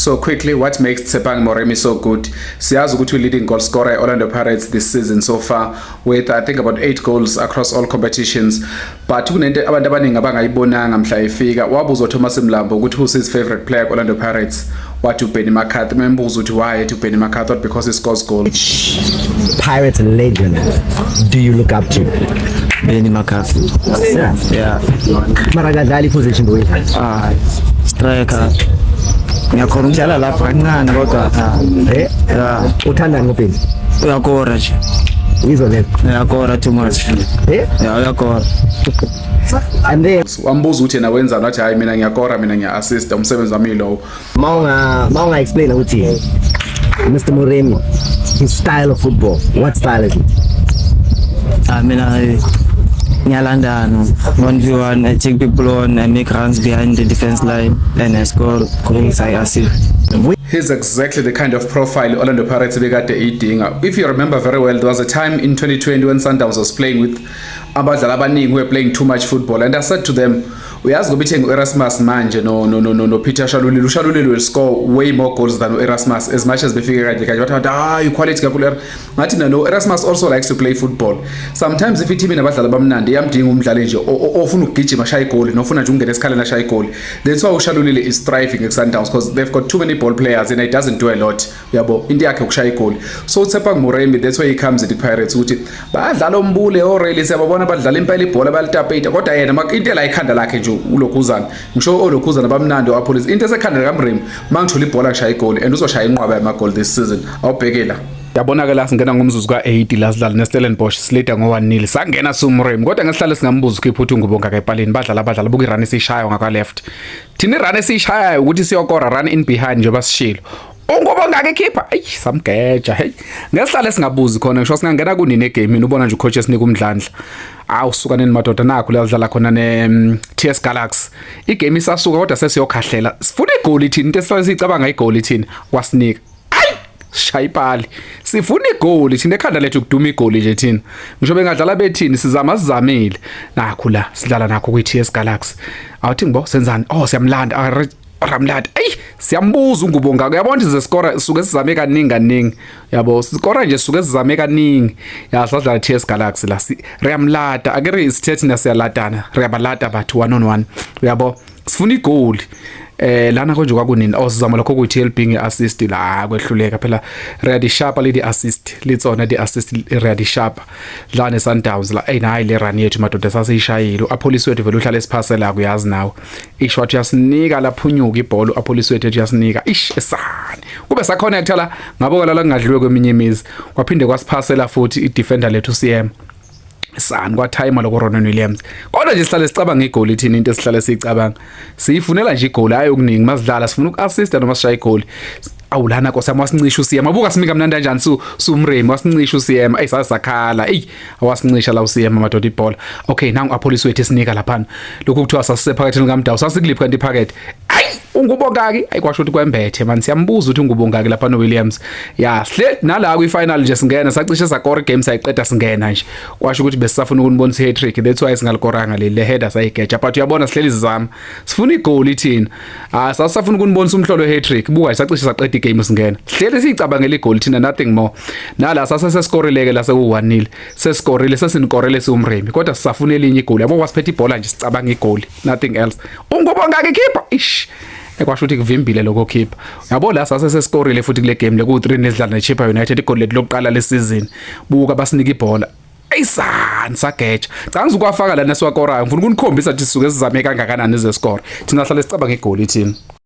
So quickly, what makes Tshepang Moremi so good? Siyazi ukuthi leading goal scorer Orlando Pirates this season so far with, I think, about 8 goals across all competitions. But kunento abantu abaningi abangayibonanga mhla efika. Wabuzwa Thomas Mlambo ukuthi who's his favorite player at Orlando Pirates. Wathi uBenny McCarthy. Membuza ukuthi why ethi uBenny McCarthy, what, because he scores goals. Pirates legend do you look up to? Benny McCarthy. Yeah. Mara kadlali position boy. Ah, striker. Ngiyakhona ukudlala lapha kancane kodwa ah, Eh? yeah, Uthandani ngoBenny? Uyakora nje. Yizo le. Uyakora too much. Eh? Yeah, uyakora. And then Wambuza ukuthi yena wenzani, wathi, "Hayi, mina ngiyakora, mina ngiya-assist, umsebenzi wami lowo." Mawunga explain ukuthi Mr Moremi, his style of football, what style is it? Ah, mina ngiyalandana 1v1. I take people on, I make runs behind the defense line and I score goals, I assist. He's exactly the kind of profile Orlando Pirates bekade idinga. If you remember very well, there was a time in 2020 when Sundowns was playing with abadlali abaningi who were playing too much football, and I said to them, uyazi ngoba ithenga u-Erasmus manje no Peter Shalulile, uShalulile will score way more goals than u-Erasmus, as much as befike kanje kanje bathi, "Hayi, quality kakhulu." Ngathi no, Erasmus also likes to play football sometimes. If i-team inabadlali abamnandi, iyamdinga umdlali nje ofuna ukugijima ashaya igoli nofuna nje ukungena esikhaleni ashaya igoli. That's why uShalulile is thriving at Sundowns, because they've got too many ball players and he doesn't do a lot, uyabo, into yakhe ukushaya igoli. So uTshepang Moremi, that's why he comes at the Pirates, ukuthi bayadlala oMbule, oRele, siyababona badlala impela ibhola, bayalitapeta, kodwa yena into la ikhanda lakhe nje ulokhuzana, ngisho olokhuzana bamnandi o-Appollis, into esekhanda likaMoremi, mangithola ibhola ngishaya igoli, and uzoshaya inqwaba yamagoli this season. Awubheke la, yabona-ke la singena ngomzuzu ka-80 la sidlala neStellenbosch, silida ngo-1-0. Sangena siwuMoremi, kodwa ngesihlale singambuza ukhipha ukuthi uNgubo ngaka epalini. Badlala, badlala, buka i-run esiyishayo ngaka-left. Thina i-run esiyishayayo ukuthi siyokora, run in behind njengoba sishilo, uNgubo ngaka ekhipha, ayi, samgeja. Hey, ngesihlale singabuzi khona, ngisho singangena kunini egamini, ubona nje ucoach esinika umdlandla. Awusuka nini madoda, nakho la sidlala khona ne TS Galaxy, igame isasuka kodwa sesiyokhahlela, sifuna igoli thina, into esihlale sicabanga igoli thina, wasinika, ayi, shaya ipali. Sifuna igoli thina, ekhanda lethu kuduma igoli nje thina, ngisho bengadlala bethini, sizama, sizamile. Nakho la sidlala nakho kwi-TS Galaxy, awuthi ngibo senzani? Oh, siyamlanda Ramlanda, ayi, siyambuza uNgubo ngako, uyabona ukuthi zesikora suke sizame kaningi kaningi, yabo, sikora nje suke sizame kaningi. Ya, sadlala TS Galaxy la, riyamlada ake re sithethe na siyaladana, riyabalada bathu one on one, uyabo, sifuna igoli. Lana konje kwakunini? Oh, sizama lokho kuyi TLB ngeassist la, kwehluleka phela. Re di sharp le di assist le tsona di assist re di sharp la ne Sundowns la. Ey, nayi le run yethu madoda, sasiyishayile. uAppollis wethu vele uhlala esiphasela, kuyazi nawe, isho wathi uyasinika, laphunyuka ibhola, uAppollis wethu uyasinika, ish, esani kube sakhona kuthala ngabo la kungadliwe kweminye imizi, kwaphinde kwasiphasela futhi i-defender lethu CM sani kwathayima lokho Ronwen Williams. Kodwa nje sihlale sicabanga igoli thina, into esihlale siyicabanga, siyifunela nje igoli, hayi okuningi. Masidlala sifuna uku-assista noma sishaya igoli. Awulana nkosi yami, wasincisha uCM, abuka simika mnandi kanjani su sumremi, wasincisha uCM, ayi, sasakhala, eyi, awasincisha la uCM madoda ibhola. Okay, nangu Appollis wethu esinika laphana, lokhu kuthiwa sasisephaketheni kaMdawu, sasikuliphi kanti iphakethe? Ayi, uNgubo ngaki, ayi, kwasho ukuthi kwembethe man. Siyambuza ukuthi uNgubo ngaki lapha no Williams. Ya, sihle nala kwi final nje singena, sacishe sakora game, sayiqeda singena nje, kwasho ukuthi besisafuna ukunibonisa i-hat-trick, that's why singalikoranga le header, sayigeja. But uyabona sihleli sizama, sifuna igoli thina, ah, sasafuna ukunibonisa umhlolo we-hat-trick. Buka, sacishe saqeda igame singena, sihleli siyicabangela igoli thina, nothing more. Nala sase sesikorile-ke la, seku-1-0, sesikorile, sesinikorele siwumremi, kodwa sisafuna elinye igoli, yabo. Wasiphethe ibhola nje, sicabanga igoli, nothing else. UNgubo ngaki khipha, ish, ekwasho ukuthi kuvimbile lokho khipha, yabo. La sase sesikorile futhi kule game le ku-3 nesidlala neChippa United, igoli lethu lokuqala lesizini. Buka, basinika ibhola, ayisani, sageja. Cha, ngizokwafaka lana siwakorayo, ngifuna ukunikhombisa ukuthi sisuke sizame kangakanani ize score. Thina sihlale sicabanga igoli thina.